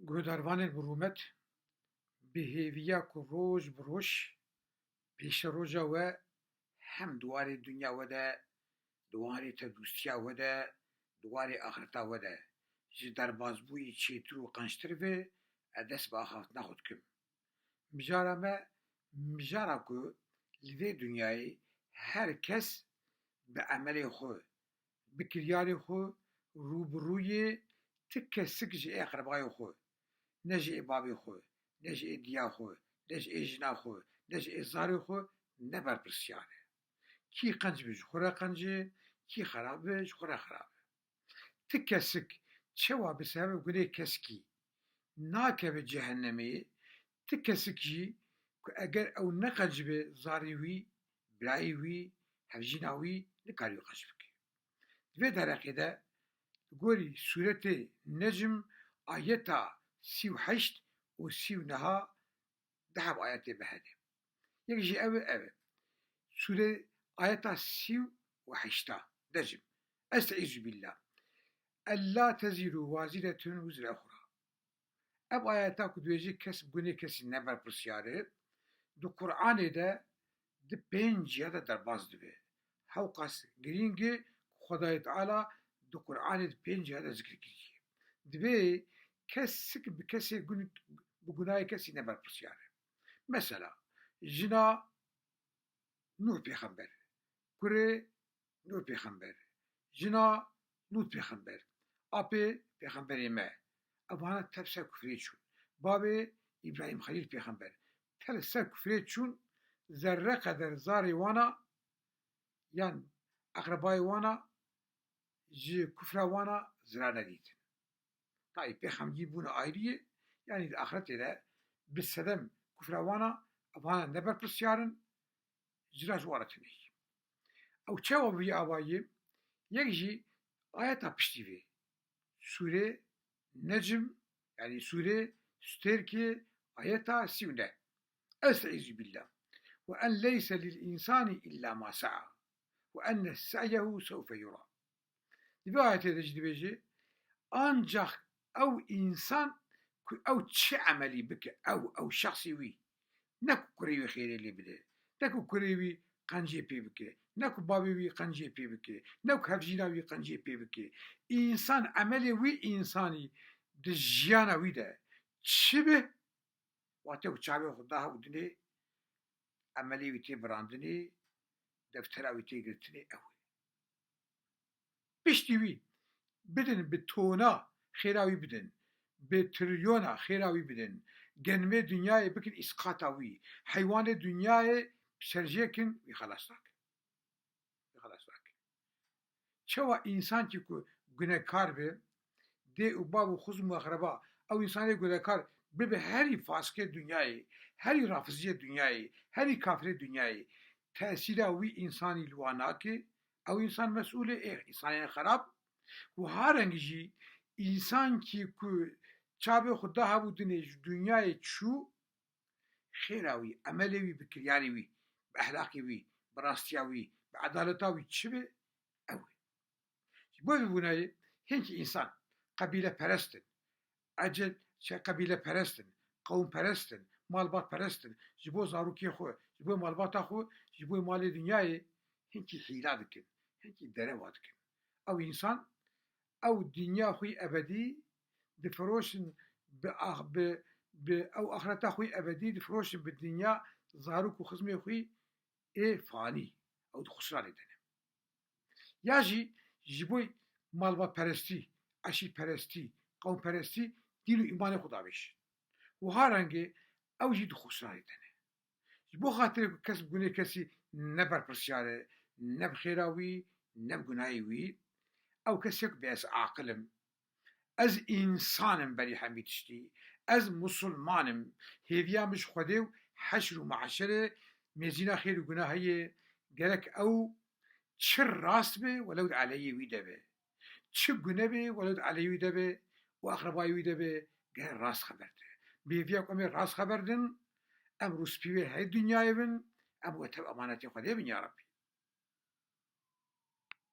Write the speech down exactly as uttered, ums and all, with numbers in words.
Guhdarvanên bi rûmet, bi hêviya ku roj bi roj pêşeroja we hem di warê dinya we de, di warê tenduristiya we de, di warê axireta we de ji derbazbûyî çêtir û qençtir ve, ez dest bi axaftina xwe dikim. Mijara me, mijara ku li vê dinyayê her kes bi emelê xwe, bi kiryarê xwe rû bi rûyê ti kesik ji ê eqrebayê xwe, ne ji ê bavê xwe, ne ji ê diya xwe, ne ji ê jina xwe, ne ji ê zarê xwe ne berpirsiyar e. Kî qenc be ji xwe re qenc e, kî xerab be ji xwe re xerab e. Ti kesik çawa bi sebeb gunê kesikî nakeve cehennemê, ti kesik jî ku eger ew neqenc be, zarê wî, birayê wî, hevjîna wî nikarî wî qenc bike. Di vê dereqê de, li gorî sûretê Necm, ayeta sî û heşt û sî û neh a, du heb ayetê bi hene. Yek jî ew e, ew e. Sûre ayeta sî û heşt a, Necm. Estaizu billah. Ella tezîru waziretun wizre uxra. Ev ayeta ku dibêje kes bi gunê kesî ne berpirsiyar e, di Qur'anê de di pênc ciya de derbas dibe. Hewqas girîng e ku Xwedayê Teala di Qur'anê di pênc ciya de zikir kiriye. Divê kesik bi kesê gun-, bi gunayê kesî ne berpirsiyar e. Mesela, jina Nuh pêxember, kurê Nuh pêxember, jina Lût pêxember, apê pêxemberê me. Evana tev ser kufrê çûn. Bavê Îbrahîm Xelîl pêxember tev ser kufrê çûn, zerre qeder zarê wana yan eqrebayê wana ji kufra wana zirar nedîtin. Tayê pêxemgî bûne ayrî ye, yanî di axretê de bi sedem kufra wana, evana ne berpirsiyar in, cira ji wan re tune ye. Ew çawa bi vî avayî ye? Yek jî ayeta piştî vê, sûrê Necm, yanî sûrê Stêrkê, ayeta sî û neh. Estaizu billah. Ve en leyse lil insani illa ma sa'a. Ve enne sa'yehu sewfe yura. Di vê ayetê de jî dibêje, ancax ew însan ku ew çi emelî bike, ew, ew şexsê wî, ne ku kurê wî xêrê lê bide, ne ku kurê wî qencê pê bike, ne ku bavê wî qencê pê bike, ne ku hevjîna wî qencê pê bike. Însan, emelê wî însanî di jiyana wî de çi be, wate ku çavê xwe da hev û dinê, emelê wî tê birandinê, deftera wî tê girtinê, ew e. Piştî wî bidin, bi tona xêra wî bidin, bi trilyona xêra wî bidin, genimê dinyayê bikin îsqata wî, heywanê dinyayê bi serjê kin, wî xelas nakin. Wî xelas nakin. Çawa însankî ku gunekar be, dê û bav û xizm û eqreba, ew însanê gunekar bibe herî fasikê dinyayê, herî rafiziyê dinyayê, herî kafirê dinyayê, tesîra wî însanî li wan nake, ew însan mesûl e, ê însanên xerab. Wiha rengî jî însankî ku çavê xwe da hev û dinê ji dinyayê çû, xêra wî, emelê wî, bi kiryarê wî, bi ehlaqê wî, bi rastiya wî, bi edaleta wî çi be, ew e. Ji bo vî bûnayê hinkî însan qebîleperest in, ecel, şey, qebîleperest in, qewmperest in, malbatperest in, ji bo zarokê xwe, ji bo malbata xwe, ji bo malê dinyayê hinkî hîla dikin, hinkî derewa dikin. Ew însan, ew dinya xwe yî ebedî difiroşin, bi ax-, bi, bi ew axireta xwe yî ebedî difiroşin bi dinya zarok û xizmê xwe yî ê fanî, ew di xusranê de ne. Ya jî ji bo malbatperestî, eşîrperestî, qewmperestî dîn û îmanê xwe davêjin. Wiha rengê ew jî di xusranê de ne. Ji bo xatirê ku kes bi gunê kesî ne berpirsyar e, ne bi xêra wî, ne bi gunayê wî, ew kesê ku bê ez aqil im, ez însan im berî hemî tiştî, ez musulman im, hêviya min ji Xwedê û heşr û meşer e, mêzîna xêr û guna heye, gerek ew çi rast be welew di aleyê wî de be, çi gune be welew di aleyê wî de be û eqrebayê wî de be, gerek rast xeber de. Bi hêviya ku em ê rast xeber din, em rûspî wê her dinyayê bin, em wê tev emanetê Xwedê bin ya Rebbî.